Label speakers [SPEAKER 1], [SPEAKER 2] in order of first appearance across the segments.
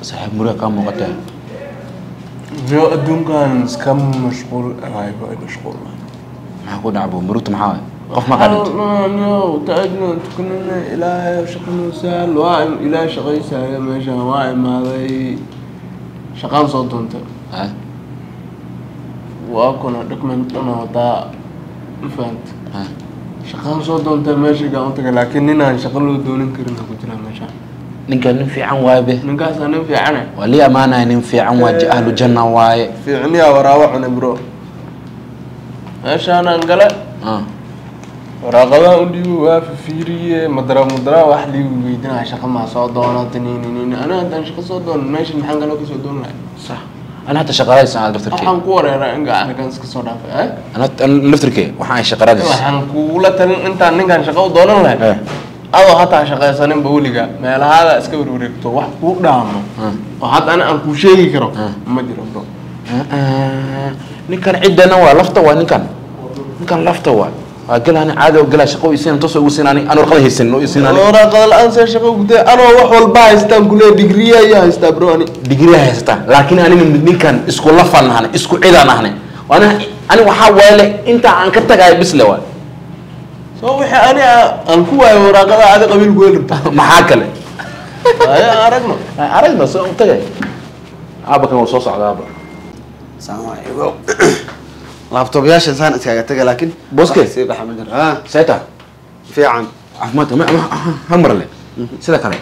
[SPEAKER 1] Saaxiib, muriga kaa muuqataa.
[SPEAKER 2] Yo, adduunkan iska mashquul ahay, mashquul.
[SPEAKER 1] Maxaa ku dhacbo? Murugta maxaa waay? Qof ma qadhinto?
[SPEAKER 2] Yo, taajna tukanana, Ilaahay shaqo sahal. Waa Ilaahay shaqaysaayo. Meeshan waa imaaday, shaqaan soo doontay.
[SPEAKER 1] Ha.
[SPEAKER 2] Waa kuna document dhana wataa, ma fahanta?
[SPEAKER 1] Ha.
[SPEAKER 2] Shaqaan soo doontay, meesha gaan u tagay, laakiin nin aan shaqo loo doonin karin ku jiraa meesha.
[SPEAKER 1] Ninkan nin fiican waaye be.
[SPEAKER 2] Ninkaasaa nin fiicane.
[SPEAKER 1] Waa lii amaanaya, nin fiican waa, ahlu janna waaye.
[SPEAKER 2] Fiicniyaa waraabo cunay, bro. Meeshaanaan gale, waraaqadaha u dhiibo, waa fifiiriye, madara madara wax liigu weydinaya, shaqa maa soo doonata? Ninin ana haddaan shaqo soo doonan, meeshan maxaan kaloo kasoo doon lahay?
[SPEAKER 1] Sax, ana hata shaqadaysan aad laftarkee.
[SPEAKER 2] Waxaan ku wareeraa in gacankan iska soo dhaafay, eh.
[SPEAKER 1] Ana laftarkee waxaan shaqadays.
[SPEAKER 2] Waxaan kugula talin, intaan ninkan shaqo u doonan lahay, adoo hataa shaqaysaninba weliga meelahaada iska warwareegto, wax kuu dhaamo oo hadda ana aan kuu sheegi karo ma jiro, bro.
[SPEAKER 1] Ninkan ciddana waa lafta, waa ninkan, ninkan lafta waa galaani caadi oo galaa, shaqo isiin toos ugu siinaani, aan warqada haysan oo isiinaani.
[SPEAKER 2] Waraaqada la-aan see shaqo gudee, anoo wax walba haystaan kulee, digriya ayaa haystaa, bro, ani.
[SPEAKER 1] Digriya haysataa, laakiin anina ninkan isku lafaan nahne, isku cidaan nahne. Ani ani waxaa waale inta aan ka tagaayo bisle waay.
[SPEAKER 2] Soo wixii ani aan ku waayo waraaqada, adi qabiil ku heli rabta.
[SPEAKER 1] Maxaa kale?
[SPEAKER 2] Aya, aragno.
[SPEAKER 1] Aragno soo u tagay. Aaba kan wuu soo socdaa, aaba.
[SPEAKER 3] Saan waay, ogow. Laabtoobyaashan saan iskaga taga, laakiin
[SPEAKER 1] Boske.
[SPEAKER 3] wax sii baxa ma jiro. Ah.
[SPEAKER 1] Seeta?
[SPEAKER 3] Fiican.
[SPEAKER 1] Caafimaadka hal mar le sida kale.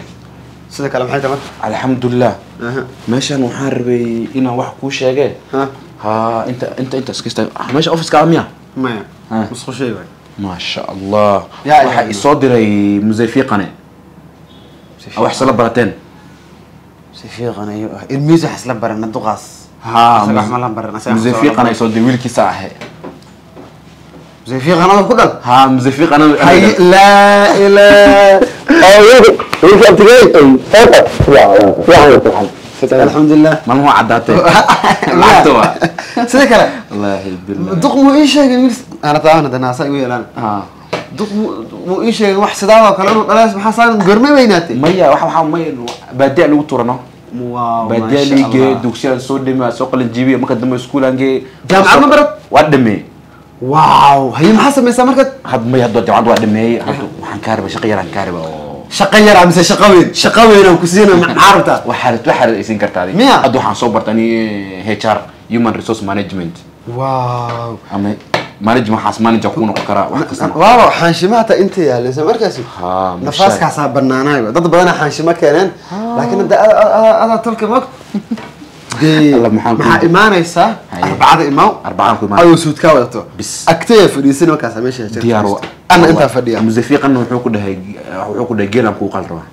[SPEAKER 3] Sida kale maxay tahay marka?
[SPEAKER 1] Alxamdulilah.
[SPEAKER 3] Aha.
[SPEAKER 1] Meeshan waxaan rabay inaan wax kuu sheege.
[SPEAKER 3] Ha.
[SPEAKER 1] Ha, inta iska istaag. Meesha office-ka miya?
[SPEAKER 3] Maya.
[SPEAKER 1] Ha.
[SPEAKER 3] Musqushay waay.
[SPEAKER 1] Maasha Allah.
[SPEAKER 3] Ya.
[SPEAKER 1] Waxaa isoo diray musayfiiqane wax isla barateen.
[SPEAKER 3] Si fiiqan ayuu ah, ilmihiis wax isla barana duqaas.
[SPEAKER 1] Ha.
[SPEAKER 3] Asaga wax ma la baran, asaga wax soo
[SPEAKER 1] musayfiiqana isoo diray, wiilkiisa ahe.
[SPEAKER 3] Musayfiiqan adoo ku dhal?
[SPEAKER 1] Ha, musayfiiqana.
[SPEAKER 3] Hay, laa ilaa.
[SPEAKER 1] Wiilka abtigey.
[SPEAKER 3] Alxamdulilah.
[SPEAKER 1] Maalmuhu caddaatee lacagta waa.
[SPEAKER 3] Sida kale.
[SPEAKER 1] Wallaahi billah.
[SPEAKER 3] Duq muu ii sheegay wiil ana taana danaasa igu yeelaan.
[SPEAKER 1] Ha.
[SPEAKER 3] Duq muu ii sheegay wax sidaadoo kale inuu dhalays? Maxaa saan gormay weynaatay?
[SPEAKER 1] Maya, waxa maya, baadiya lagu turano.
[SPEAKER 3] Waaw.
[SPEAKER 1] Baadiya
[SPEAKER 3] maasha
[SPEAKER 1] liigee.
[SPEAKER 3] Allah.
[SPEAKER 1] Dugsiyaan soo dhame, soo qalin jibiye, marka dambe iskuulaan gee.
[SPEAKER 3] Jaamacad ma barat?
[SPEAKER 1] Waa dhameey.
[SPEAKER 3] Waaw, haye, maxaa samaysaa marka?
[SPEAKER 1] Had may, hadda jaamacad waa dhameeyey. Hadda waxaan kaa rabay shaqo yaraan kaa rabay oo
[SPEAKER 3] Shaqo yar mise shaqo weyn? Shaqo weyn aan ku siina, maxaa rabtaa?
[SPEAKER 1] Waxaad aysiin kartaa adiga.
[SPEAKER 3] Miya?
[SPEAKER 1] Hadda waxaan soo bartay ani HR, human resource management.
[SPEAKER 3] Waaw.
[SPEAKER 1] Ama management, waxaas manager kuu noqon karaa wax kasta.
[SPEAKER 3] Waaw, xaanshima hataa inta yaalaysa markaasi.
[SPEAKER 1] Ha.
[SPEAKER 3] Nafaaskaasaa banaanaayba, dad badanaa xaanshimo keeneen, laakiin hadda adaa tolka mog dee.
[SPEAKER 1] Alla, maxaan
[SPEAKER 3] maxaa imaanaysaa?
[SPEAKER 1] Haye.
[SPEAKER 3] Arbacada imaaw.
[SPEAKER 1] Arbacaan ku imaan.
[SPEAKER 3] Adoo suudkaa wadato.
[SPEAKER 1] Bis.
[SPEAKER 3] Agtaya fadhiisan markaasa meesha
[SPEAKER 1] diyaar
[SPEAKER 3] ana intaa fadhiya.
[SPEAKER 1] Musafiiqan wuxuu ku dhahay geelaan kuu qal rabaa.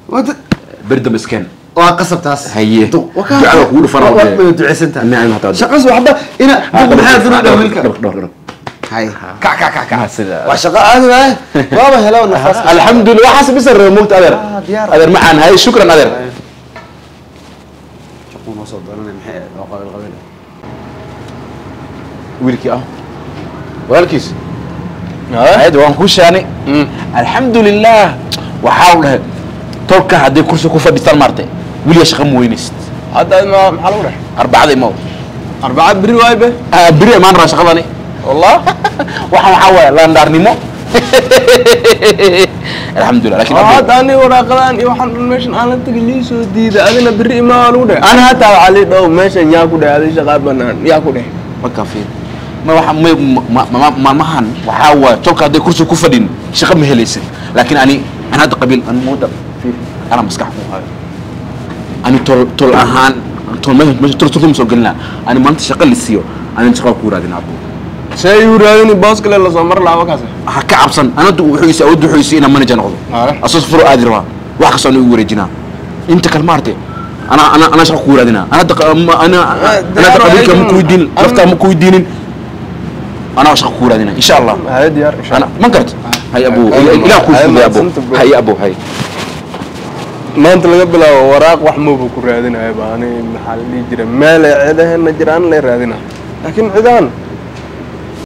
[SPEAKER 1] Beri dambe iskeen.
[SPEAKER 3] Waa qasab taas.
[SPEAKER 1] Haye.
[SPEAKER 3] Ducada
[SPEAKER 1] kugu dhufan.
[SPEAKER 3] Waa duceysantahay.
[SPEAKER 1] Nicam hataa.
[SPEAKER 3] Shaqas waxba ina duq maxaa duna dhow wiilka.
[SPEAKER 1] Dhowr dhowr dhowr.
[SPEAKER 3] Hay, kac kac kac kac.
[SPEAKER 1] Sida.
[SPEAKER 3] Waa shaqo caadi waaye, waaba helo nafaas.
[SPEAKER 1] Alxamdulillah, waxaas bisa reer mugta, adeer.
[SPEAKER 3] Ah, diyaar.
[SPEAKER 1] Adeer macaan, haye, shukran adeer.
[SPEAKER 3] Shaquu noo soo doonanay maxay ahayd? Oo qabiil qabiil.
[SPEAKER 1] Wiilkii ah walaalkiis ayada waan kuu shaanay. Alxamdulilah, waxaa u dhahay tolka hadday kursi ku fadhiistaan maartay, weliga shaqa ma weynaysid.
[SPEAKER 2] Hadda ma maxaa lagu dhahay?
[SPEAKER 1] Arbacada imaw.
[SPEAKER 2] Arbaca beri waay be.
[SPEAKER 1] Ah, beri imaan rabaa shaqadani.
[SPEAKER 2] Wallah.
[SPEAKER 1] Waxaa waaye laandaarnimo, alxamdulilah, laakiin
[SPEAKER 2] Hadda ani waraaqadaan iyo waxaan dhan meeshan aan la tagay lii soo diiday, adina beri imaa waa lagu dhahay. Ana hataa waxaa lii dhow meeshan yaa ku dhahay adi shaqaa banaan yaa ku dhahay.
[SPEAKER 1] Markaa fiir, ma waxa may maalmahan waxaa waaye tolka hadday kursi ku fadhin shaqa ma helaysid, laakiin ani hadda qabiil ani mooda fiir, ana maskax ku hayo, ani tol ahaan tol meesha tol ma soo gelinaa. Ani maanta shaqa la siiyo, ani shaqa ku raadin abo.
[SPEAKER 2] See igu raadini? Boos kale lasoo mar lahaa wakaas.
[SPEAKER 1] Ha ka cabsan, ana hadda wuxuu isi awood, wuxuu isi inaan manager noqdo. Asaas furo aadi rabaa, wax kastoo ana igu wareejinaa inta kale maartay, ana shaqa ku raadinaa. Ana hadda ana hadda qabiilka ma kuweydiinin, laftaa ma kuweydiinin, anaa shaqa ku raadinaa insha Allah.
[SPEAKER 2] Haye, diyaar insha
[SPEAKER 1] ana
[SPEAKER 2] Allah.
[SPEAKER 1] ma garad. Hay abu.
[SPEAKER 2] Hay,
[SPEAKER 1] ilaah kuu
[SPEAKER 2] hay,
[SPEAKER 1] fududay abo.
[SPEAKER 2] mahadsanta, bro.
[SPEAKER 1] Hay abo, hay.
[SPEAKER 2] Maanta laga bilaabo waraaq wax maba ku raadinayo ba ani. Maxaa la dhihi jiray, meel ay cidaheena jiraan lay raadina, laakiin cidaan